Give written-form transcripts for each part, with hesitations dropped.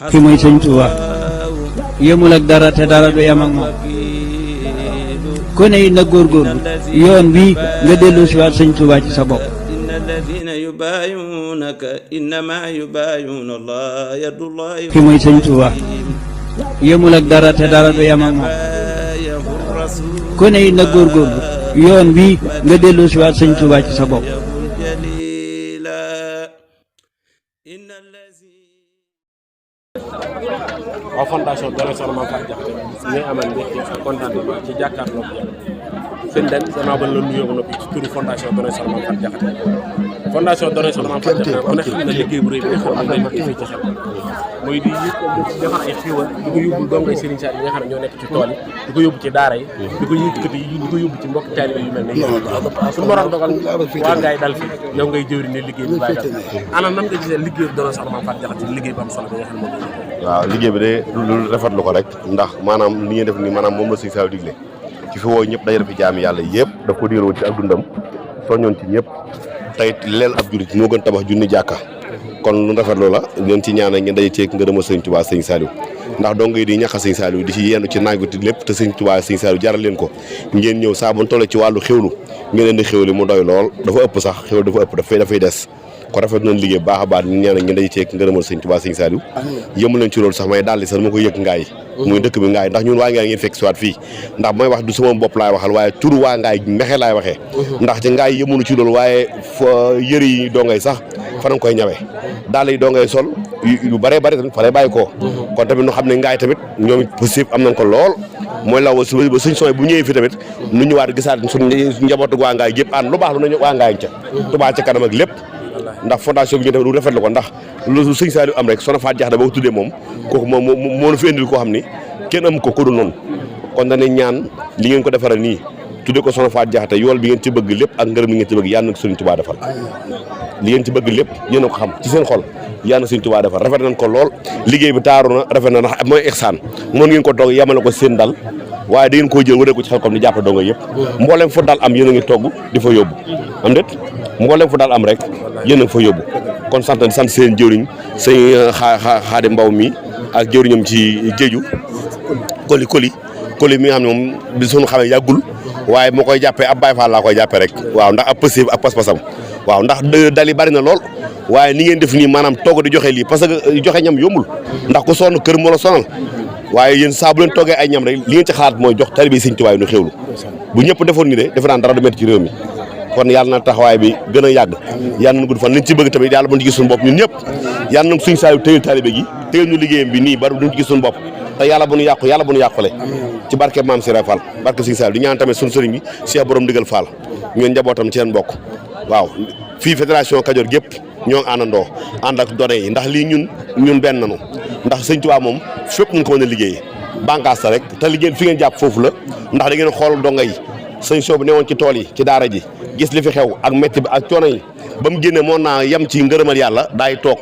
ki mooy sëñ Tuuba yëmul ak dara te dara du yam ak moom ku ne na góorgóorlu yoon wi nga dellu si waat sëñ Tuuba ci sa bopp ki mooy sëñ Tuuba yëmul ak dara te dara du yam ak moom ku ne na góorgóorlu yoon wi nga dellu si waat sëñ Tuuba ci sa bopp waaw fondation Dore Soxna Mame Faty Diakhaté ñooy amal mbégte ak contentement ci jàkkaarloo ak yàlla sëñ Den gannaaw ba la nuyoo ba noppi ci turu fondation Dore Soxna Mame Faty Diakhaté fondation Dore Soxna Mame Faty Diakhaté ku ne xam na liggéey bu rëy bi nga xam ne day liggéey fii ci xel muy di defar ay xiiwal di ko yóbbul dongay Serigne Sall yi nga xam ne ñoo nekk ci tool yi di ko yóbbu ci daara yi di ko yëkkati di ko yóbbu ci mbokk taalibe yu mel ne suñu borom dogal waa ngaay dal fi yow ngay jëwri ne liggéey bi bàyyi dal ana nan nga gisee liggéey Dore Soxna Mame Faty Diakhaté liggéey bu am solo bi nga xam ne moom waaw liggéey bi de lu rafetlu ko rek ndax maanaam li ngeen def nii maanaam moom la Sëñ Saliou digle ci fi woo ñëpp dajale fi jaami yàlla yëpp daf ko diiroo ci ak dundam soññoon ci ñëpp tey leel ab jurit moo gën tabax junni jàkka kon lu rafetlu la ngeen ci ñaanal ngeen daje ceeg ngërëma Sëñ Tuubaa Sëñ Saliou ndax dong yi di ñaxa Sëñ Saliou di ci yendu ci naaj ti lépp te Sëñ Tuubaa Sëñ Saliou jaral leen ko ngeen ñëw saa bu ñu tollee ci wàllu xewlu ngeen leen di xewli mu doy lool dafa ëpp sax xewlu dafa ëpp dafay des ko rafet nañ liggéey baax a baax ñu ñaanal ngeen daje ceeg ngërëmal Sëñ Tuubaa Sëñ Saliou yëmu leen ci loolu sax may daal di sax ma ko yëg ngaay muy dëkk bi ngaay ndax ñun waa ngaay ngeen fekk siwaat fii ndax mooy wax du sama bopp laay waxal waaye turu waa ngaay mexe laay waxee ndax ci ngaay yëmunu ci loolu waaye fa yëri yi dongay sax fa nañ koy ñawee daal yi dongay sol yu bëree bëri tamit fa lay bàyyi koo kon tamit ñu xam ne ngaay tamit ñoom it possible am nañ ko lool mooy law ba suñ sooy bu ñëwee fi tamit nu ñëwaat gisaat suñ njabootu waa ngaay yëpp ànd lu baax lu nañu waa ngaay ca Touba ca kanam ak lépp ndax fondation bi ñu def lu rafet la ko ndax lu Sëñ Saliou am rek Soxna Faty Diakhaté ba ko tuddee moom kooku moom moo la fi indil koo xam ni kenn am ko dul noonu kon dañuy ñaan li ngeen ko defaral nii tuddee ko Soxna Faty Diakhaté yool bi ngeen ci bëgg lépp ak ngërëm bi ngeen ci bëgg yàlla na ko Sëñ Tuubaa defal li ngeen ci bëgg lépp yéen a ko xam ci seen xol yàlla na Sëñ Tuubaa defal rafet nañ ko lool liggéey bi taaru na rafet na ndax mooy ihsaan mën ngeen ko toog yamale ko seen dal waaye da ngeen koo jël wëree ko ci xel comme ni jàpp donga yëpp mboolem fu daal am yéen a ngi togg di fa yóbbu am déet mboolem fu daal am rek yéen a ngi fa yóbbu kon sant seen jëwriñ sëñ Xaadi Mbaw mi ak jëwriñam ci jéju koli mi nga xam ne moom bi suñu xamee yàggul waaye moo koy jàppee ab Baay Faal laa koy jàppee rek waaw ndax ab pësib ak pas-pasam waaw ndax dali bari na lool waaye ni ngeen def nii maanaam togg di joxe lii parce que joxe ñam yombul ndax ku sonn kër moo la sonal waaye yéen saa bu leen toggee ay ñam rek li ngeen ci xalaat mooy jox taalibe Sëñ Tuubaa nu xewlu bu ñëpp defoon ni de defe naa dara du métti ci réew mi kon yàlla na taxawaay bi gën a yàgg yàlla na gudd fan liñ ci bëgg tamit yàlla bu ñu ci gis suñu bopp ñun ñëpp yàlla na Sëñ Saliou téyel taalibe gi téyel ñu liggéeyam bi nii ba duñ ci gis suñu bopp te yàlla bu ñu yàqu yàlla bu ñu yàqule ci barke Maam Sira Fall barke Sëñ Saliou di ñaan tamit suñu sëriñ bi Cheikh Borom Ndigal Fall ñoon njabootam ci seen mbokk waaw fii fédération Kajoor gépp ñoo ngi àndandoo ànd ak données yi ndax lii ñun benn nanu ndax Sëñ Tuubaa moom fépp ñu ko mën a liggéeyee bànqaas rek te liggéey fi ngeen jàpp foofu la ndax da ngeen xool donga yi sëñ soobu newoon ci tool yi ci daara ji gis li fi xew ak métti bi ak coono yi ba mu génne moon naa yem ci ngërëmal yàlla daay toog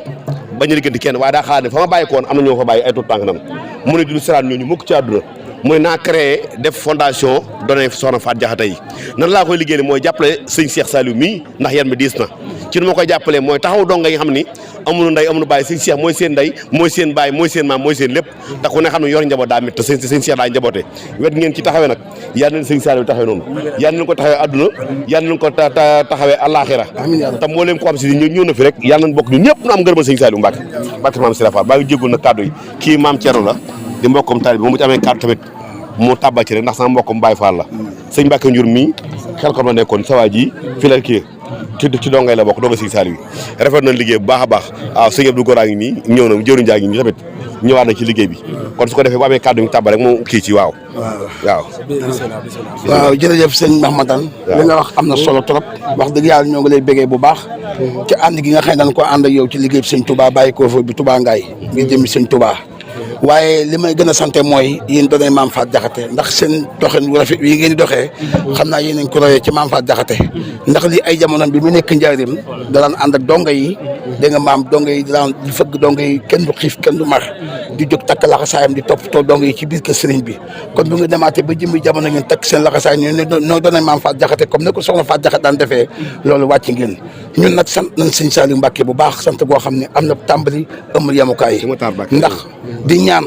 bañ a liggéenti kenn waaye daa xalaat ne fa ma bàyyi ko woon am na ñoo fa bàyyi ay tuut tànk nan mu ne du siraat ñooñu mukk ci àdduna mu ne naa créé def fondation Dore Soxna Faty Diakhaté yi nan laa koy liggéey mooy jàppale sëñ Cheikh Saliou mii ndax yan bi diis na ci nu ma koy jàppalee mooy taxaw donga yi xam ni amuñu ndey amuñu bàyyi sëñ Cheikh mooy seen ndey mooy seen baay mooy seen maam mooy seen lépp te ku ne xam ne yor njaboot daa métti te sëñ Cheikh daa njaboote wet ngeen ci taxawee nag yàlla na sëñ Saliou taxawee noonu yàlla nañ ko taxawee adduna yàlla nañ ko taxawee àllaaxira te mbooleem ko xam si ñëw na fi rek yàlla nañ bokk ñu ñëpp nu am ngërëmal sëñ Saliou Mbacke barke Maam Sira Fall baa ngi jéggul nag kàddu yi kii maam Thierno la di mbokkam taalibe bi mu ci amee kàddu tamit mu tàbba ci rek ndax sama mbokkam Baye Fall la sëñ Mbacke Njur mii xel ko la nekkoon sawaa ji fi la kii ci dongay la bokk donga Sëñ Saliou yi rafet nañ liggéey bu baax a baax waaw sëñ Abdou Goraa ngi nii ñëw na jëwriñ jaa ngi nii tamit ñëwaat na ci liggéey bi kon su ko defee bu amee kàddu ñu tàbba rek mu kii ci waaw jërëjëf sëñ Mahmadan li nga wax am na solo trop wax dëgg yàlla ñoo ngi lay bégee bu baax ci ànd gi nga xam ne dañ ko ànd ak yow ci liggéey bi sëñ Touba bàyyi ko fa bi Touba Ngaay ngir jëmi sëñ Touba waaye li may gën a sant mooy yéen Dore Mame Faty Diakhaté ndax seen doxin wu rafet yi ngeen di doxee xam naa yéen a ngi ko royee ci Mame Faty Diakhaté ndax li ay jamono bi mu nekk njaarim da daan ànd ak donga yi dégg nga maam donga yi daan di fëgg donga yi kenn du xiif kenn du mar di jóg takk laxasaayam di toppatoo dong yi ci biir kër sëriñ bi kon bu nga demaatee ba jëmmi jamono ngeen takk seen laxasaay noo doon nañ maam Faat Jaxate comme ne ko soxna Faat Jaxate daan defee loolu wàcc ngeen ñun nag sant nañ sëñ Saliou Mbacke bu baax sant goo xam ne am na tàmbali amul yemukaay ndax di ñaan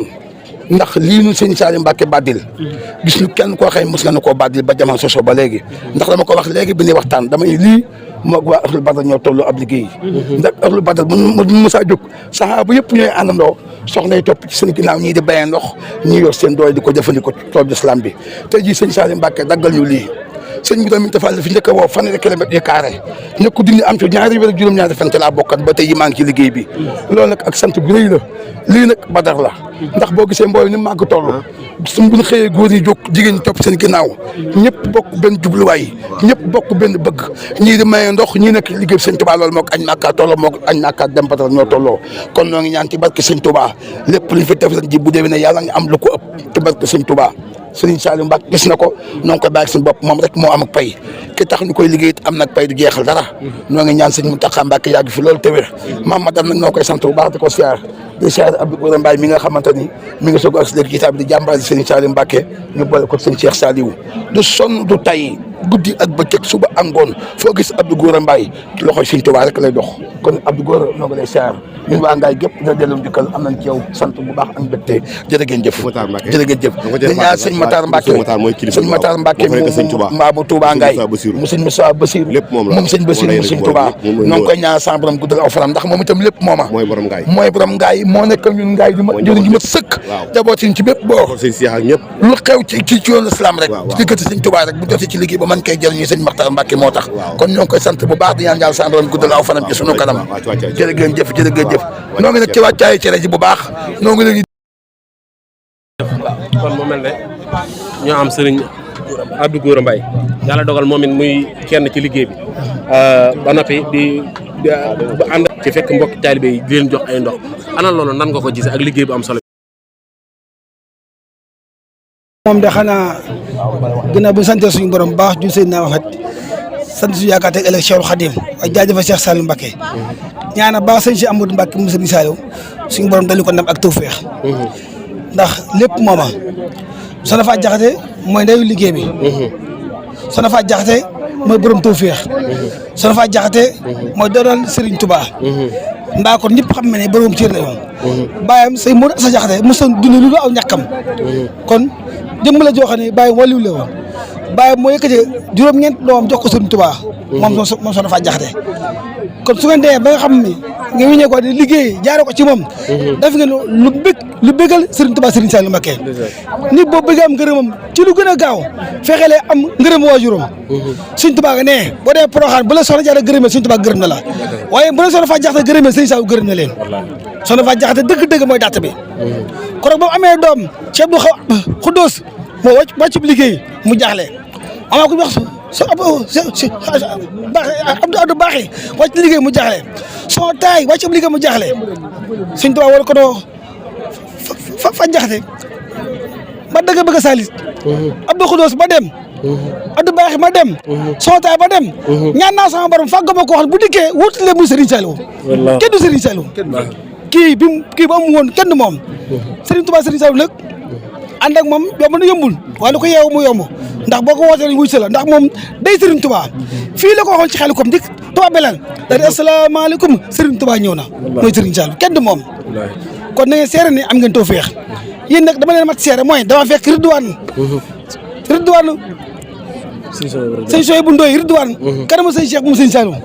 ndax lii nu sëñ Saliou Mbacke baddil gis ñu kenn koo xëy mos nga ne koo baddil ba jamono soso ba léegi ndax dama ko wax léegi bi ñuy waxtaan dama ne lii moog waa Ahlul Badar ñoo tolloo ab liggéey ndax Ahlul Badar mu mosaa jóg saxaaba yëpp ñooy àndandoo soxna yi topp ci seen ginnaaw ñii di béyee ndox ñii yor seen doole di ko jëfandikoo tool islam bi tey jii sëñ Saliou Mbacke daggal ñu lii sëñ bi tamit dafa fi njëkk a woo fanweeri kilomètre yi carré ñëpp ku dindi am ci ñaari weer ak juróom-ñaari fan laa bokkat ba tey ji maa ngi ci liggéey bi loolu nag ak sant gu rëy la lii nag Badar la ndax boo gisee mbooloo ni màgg toll suñ buñ xëyee góor yi jóg jigéen ñi topp seen ginnaaw ñëpp bokk benn jubluwaay ñëpp bokk benn bëgg ñii di maye ndox ñii nekk liggéey sëñ Touba loolu moo ko añ Makka tolloo moo ko añ Makka dem Badar ñoo tolloo kon noo ngi ñaan ci barke sëñ Touba lépp luñ fi def ren ji bu déwénee ne yàlla nga am lu ko ëpp ci barke sëñ Touba Serigne Saliou Mbacke gis na ko noo ngi koy bàyyi suñu bopp moom rek moo am ak pay ki tax ñu koy liggéey it am nag pay du jeexal dara noo ngi ñaan sëñ Mountakha Mbacke yàgg fi loolu te wér maam madam nag noo koy sant bu baax di ko siyaar di siyaar Abdou Gora Mbaye mi nga xamante ni mi ngi soog ak léegi kitaab di jàmbaari Serigne Saliou Mbacke ñu boole ko sëñ Cheikh Saliou du sonn du tay guddi ak bëccëg suba ak ngoon foo gis Abdou Gora Mbaye ci loxoy Sëñ Tuubaa rek lay dox kon Abdou Gora noo ngi lay siyaar ñun waa Ngaye gépp dina delloo njukkal am nañ ci yow sant bu baax ak mbégte jërë ngeen jëf jërë ngeen jëf di ñaan sëñ Matar Mbacke sëñ Matar Mbacke mbaa bu Touba Ngaye mu sëñ Moussa Bassir moom sëñ Bassir mu sëñ Touba noo ngi koy ñaan sa borom guddal aw fanam ndax moom itam lépp mooma mooy borom Ngaye moo nekk ñun Ngaye di ma jëriñ ñu ma sëkk jabootin ci bépp boo lu xew ci yoonu islam rek diggante sëñ Touba rek bu jotee ci liggéey ba man koy jëriñu sëñ Matar Mbacke moo tax kon ñoo ngi koy sant bu baax di ñaan yàlla sa borom guddal aw fanam ci sunu kanam jërë ngeen jëf jërë ngeen jëf noo ngi nag ci wàccaayu cere ji bu baax noo ngi leen kon mu mel ne ñoo am sëriñ Abdou Gora Mbaye yàlla dogal moom it muy kenn ci liggéey bi ba noppi di ànd ci fekk mbokki taalibe yi di leen jox ay ndox ana loolu nan nga ko gisee ak liggéey bu am solo. moom de xanaa ginnaaw bu ñu santee suñu borom baax ju seen naa waxat sant suñu yaakaar teg ëllëg Cheikhul Khadim ak jaajëfal Cheikh Saliou Mbacke ñaana baax sëñ si Amadou Mbacke mu sëñ Saliou suñu borom dañu ko ndam ak tawfeex ndax lépp mooma Soxna Faat Jaxate mooy ndeyu liggéey bi Soxna Faat Jaxate mooy borom tawfeex Soxna Faat Jaxate mooy doonal Serigne Touba ndaa kon ñëpp xam ne borom cër la yoon bàyyam sëñ Modou Assa Jaxate mos a dund lu aw ñàkkam kon jëmm la joo xam ne bàyyam wàllu la woon bàyyam moo yëkkatee juróom-ñeent doomam jox ko Serigne Touba moom Soxna Faat Jaxate kon su ngeen demee ba nga xam ni nga wéññee ko di liggéey jaaree ko ci moom def ngeen lu bëggal Serigne Touba Serigne Saliou Mbacke nit boo bëggee am ngërëmam ci lu gën a gaaw fexeelee am ngërëm waajuram Serigne Touba nga nee boo dee Porokhane bu la Soxna Jaara gërëmee Serigne Touba gërëm na la waaye bu la Soxna Faat Jaxate gërëmee Serigne Saliou gërëm na leen Soxna Faat Jaxate dëgg-dëgg mooy dàtt bi kon ba mu amee doom ci Abdou Khoudous moo wàcc liggéey mu jaaxle amaa ko wax Abdou Baaxi wàcc liggéey mu jaaxle soo taay wàcc ab liggéey mu jaaxle Sëñ Tuubaa war ko doo fa Jaxate ba dëgg bëgg a saalit Abdou Khoudous ba dem Abdou Baaxi ma dem soo taay ba dem ñaan naa sama borom fàgg ma ko wax bu dikkee wutale muy Serigne Saliou kenn du Serigne Saliou kii bu amul woon kenn du moom Serigne Touba Serigne Saliou nag ànd ak moom yomb na yombul waaye lu ko yeewu mu yomb ndax boo ko wootee wuy si la ndax moom day Serigne Touba fii la ko waxoon ci xel kom dik Touba belal da di asalaamaaleykum Serigne Touba ñëw na mooy Serigne Saliou kenn du moom kon na ngeen seere ni am ngeen tawfeex yéen nag dama leen mat seere mooy dama fekk Ridwaan sëñ Soy bu Ndoy Ridwaan kanama sëñ Cheikh mu sëñ Saliou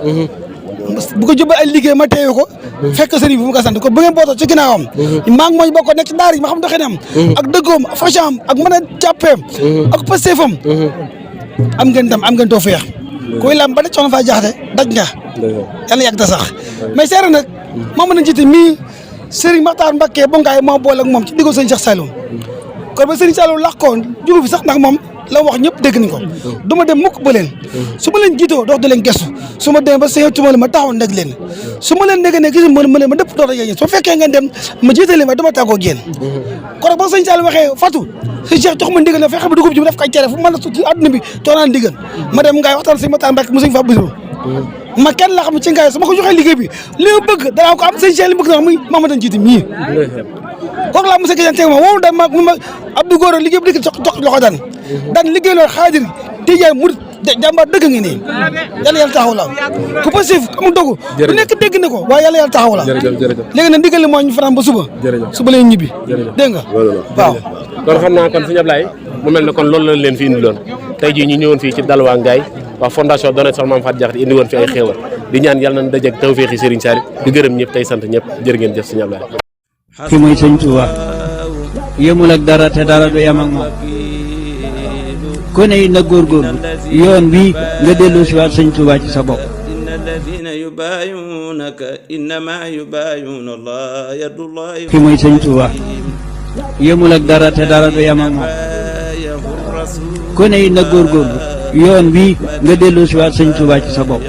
bu ko jubal ay liggéey ma teewe ko fekk sëriñ bi mu ko sant ko bu ngeen bootoo ci ginnaawam maa ngi mooy bokk nekk ci daar yi ma xam doxinam ak dëggoom facham ak mën a jàppeem ak pastéefam am ngeen tam am ngeen tawfeex kuy lam ba da Soxna Faat Jaxate daj nga yàlla yàgg ta sax mais seere nag moo mën a jiite mii Serigne Makhtar Mbacke bu Ngaye moo boole ak moom ci diggu sëñ Cheikh Saliou kon ba Serigne Saliou lax ko jugu fi sax ndax moom la wax ñëpp dégg nañ ko du ma dem mukk ba leen su ma leen jiitoo dox di leen gestu su ma demee ba sëñatuma la ma taxaw ndeg leen su ma leen déggee ne gis ma leen ma dëpp dox da yéen su fekkee ngeen dem ma jiite leen ma dama tàggoo génn kon ba sëñ Saliou waxee Fatou sëñ Cheikh jox ma ndigal ne fexe ba dugub ji mu def ko ay cere fu mën a ci àdduna bi toonaan ndigal ma dem Ngaye waxtaan sëñ Makhtar Mbacke mu sëñ Fa Basiru ma kenn la xam ci Ngaye su ma ko joxee liggéey bi li ma bëgg danaa ko am sëñ Cheikh li bëgg na muy Mamadou jiite mii kooku laa ma sa question teg ma woowu daan ma Abdou Gora liggéey bu dëkk jox loxo daan liggéey loolu xaadir tijaan murit jàmbaar dëgg ngi nii yàlla yàlla taxaw la ku passif amul dogu bu nekk dégg na ko waaye yàlla yàlla taxaw la léegi nag ndigal li mooy ñu fanaan ba suba lay ñibbi dégg nga waaw kon xam naa kon sëñ Ablaye mu mel ne kon loolu la leen fi indi loon tey jii ñu ñëwoon fii ci Dalwa Ngaye waa fondation Donné Soxna Mame Faty Diakhaté indi woon fi ay xéewal di ñaan yàlla nañ dajeek tawfeexi Serigne Saliou di gërëm ñëpp tey sant ñëpp jërë ngeen jëf sëñ Ablaye ki mooy sëñ Tuubaa yemul ak dara te dara du yem ak moom ku ne na góorgóorlu yoon bii nga dellu si waat sëñ Tuubaa ci sa bopp ki mooy sëñ Tuubaa yemul ak dara te dara du yem ak moom ku ne na góorgóorlu yoon bii nga dellu si waat sëñ Tuubaa ci sa bopp